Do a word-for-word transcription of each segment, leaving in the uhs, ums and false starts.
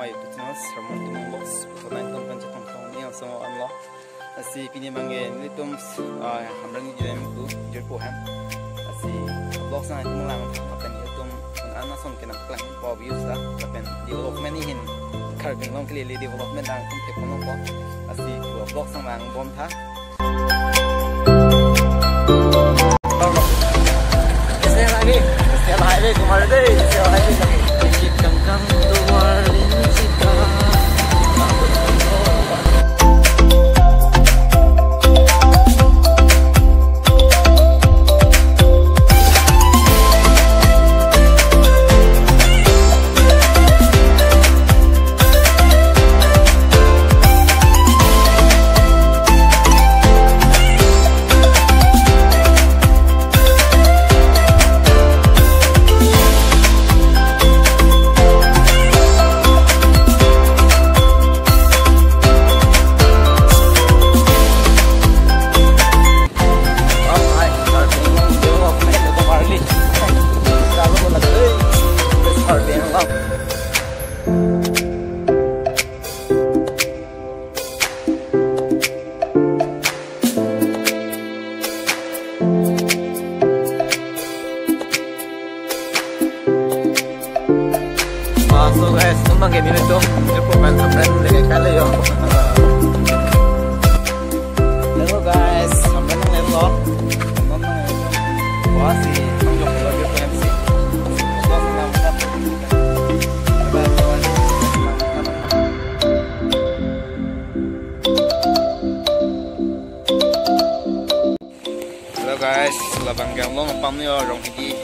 My YouTube channel, Sermon Timung Vlogs, kutu nang tum pen chetong tong ni ang songo anlo. Lasi pini abangke nelitum, ah, Hamren Dam kepu jirpo hem. Lasi vlogs nangtum lang, lapen nelitum an ason kenangplang po views ta, lapen development ahin, Karbi Anglong kelele development nangtum theklongpo. Lasi vlogs nang lang bom tha. National Highway, National Highway, kumare dei, National Highway lagi. Kangkang tovar linjita. Ah, so guys, nung abangke nelitum, nelitum pen Hamren le kali yo. Hello guys, Hamren nanglelo. Nung nang, wah si, nang jok lo jok M C. Hello guys, labang gang long pam yo Ronghidi.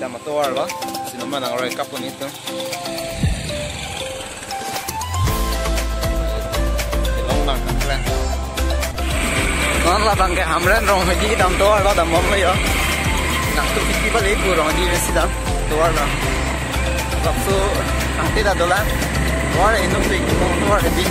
Dam atovar lo. Sinoma nang roi kap pon itum. Long lang kaplang. Non labangke Hamren Ronghidi dam tovar lo, dam bom lo yo. Nangtum piti balik pu Ronghidi si dam tovar lo. Lapuson angti ta dolang. War inut pik mong war di.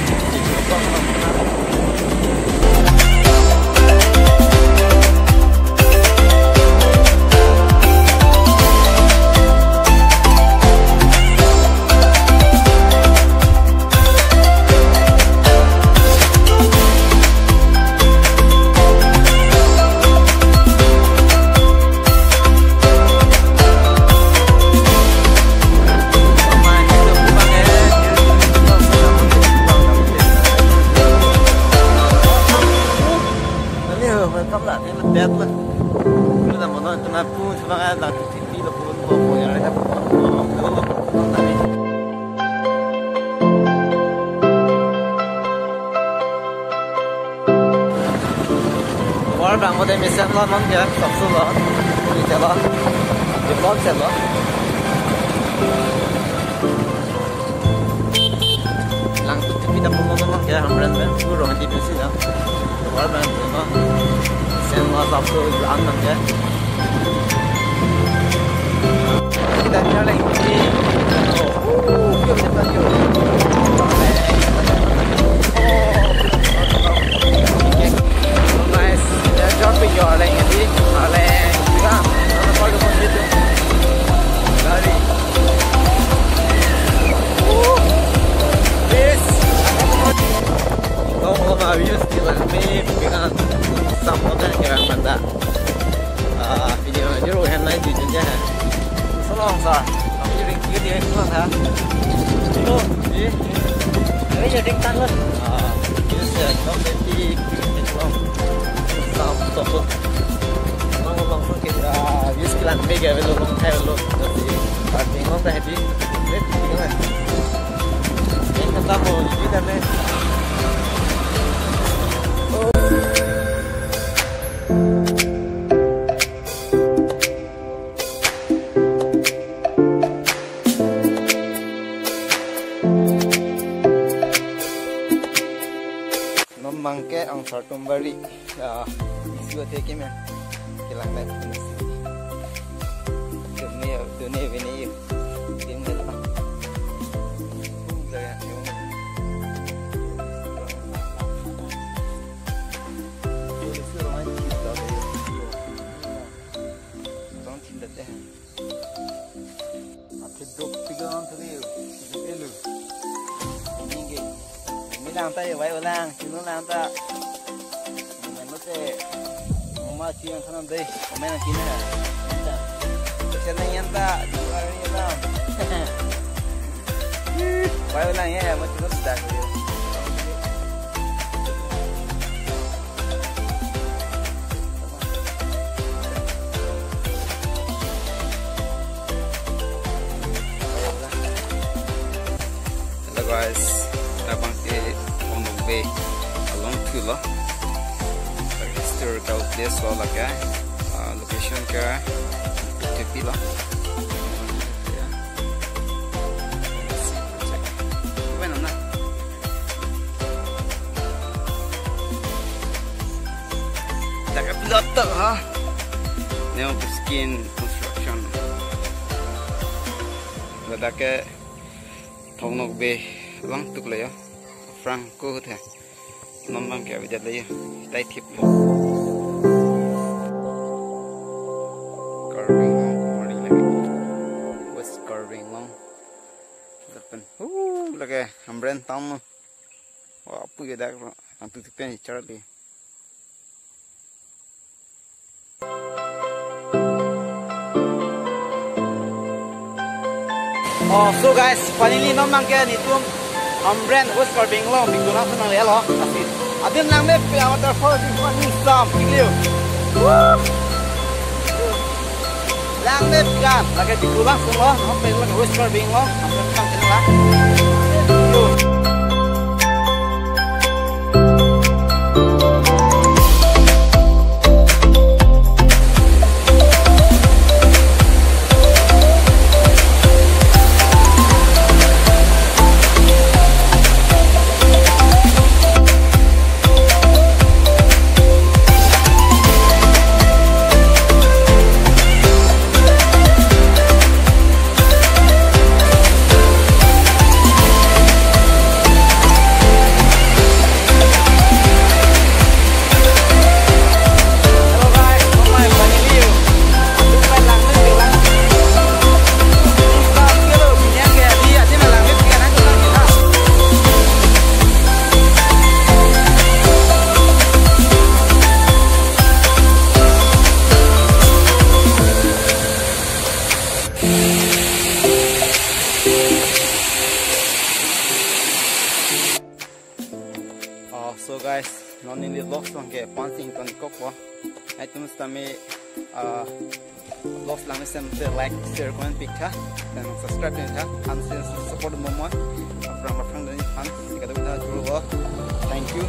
Welcome lah, ini lihat lah. Dulu nama non itu napu, cuma kan lang titi lo pun bawa yang ada. War bang mode mesen lo non ya, soksu lo. Ni chalo. Develop chalo. Lang tu kita pun non ya, Hamren pen puro di sini ya. War bang tu no. Sen lo soksu lang non ya. Kita ni lagi. Oh, oh, kita tadi. Oh. Guys, they are dropping your lane, you see? Our lane. Yeah, I'm part of the video. Sorry. Woo! This. Kong lo ma views di lang me, dengan support dan kira manda. Ah, video aja lu hand lain di dunia. Selong sa. Kami jadi kiri dia pulang ha. Oh, iya. Kami jadi tang lah. Ah, yes ya, kau jadi kiri pulang. Stop, stop. Mang langsung kita views kilan mega velo long time lo. Jadi party ngom dah happy. Lihat tinggal. Yang kata mau ini dan nih. Oh. Non abangke angsar tum bari, ah, isi wate kemen, kelang nai. Tumne, tumne bini, dim nai. Don't think that they have. Aphi dok tiga on tadi. Elu. Tayo, vai ulang, sino lang ta. Mano te, mama siyang kanam dei, komen ang kina. Siya na yan ta, di ko ari alam. Vai ulang ya, mo sino sudah ko. Hello guys, tabang ke Phongnok Bey along thulo. Historical place lo lake, ah, location ke Tepi lo. Ya. Let's see, check. Bueno, na. Dak pilot to ha. Neo Skin Construction. Ladak ke Phongnok Bey langtuk le yo. Franco the. Non abang ke avedet le yo. Tai thip lo. Karbi Anglong, Karbi lake. West Karbi Anglong. Dapen. Uh, lake Hamren town lo. Wah, apu ke dak lo. Ang tu tipen Charlie. Oh, so guys, finally non abang ke netum Hamren West Karbi Anglong Bikula sung nanglelo. Asin. Adim langmepik a waterfall di paning sam, tinglu. Woo! Langmepik an, lake Bikula sung lo, non pen lake West Karbi Anglong, non pen kang kena la. Oh, so guys, non neli vlogs abang ke pen si ington-ik kok po. Itum sitame, ah, vlogs langmesen te like, share, comment pik tha, then subscribe pik tha, aphan si support mo mo. Aphrang aphrang dani aphan si kadokave ta juro. Thank you.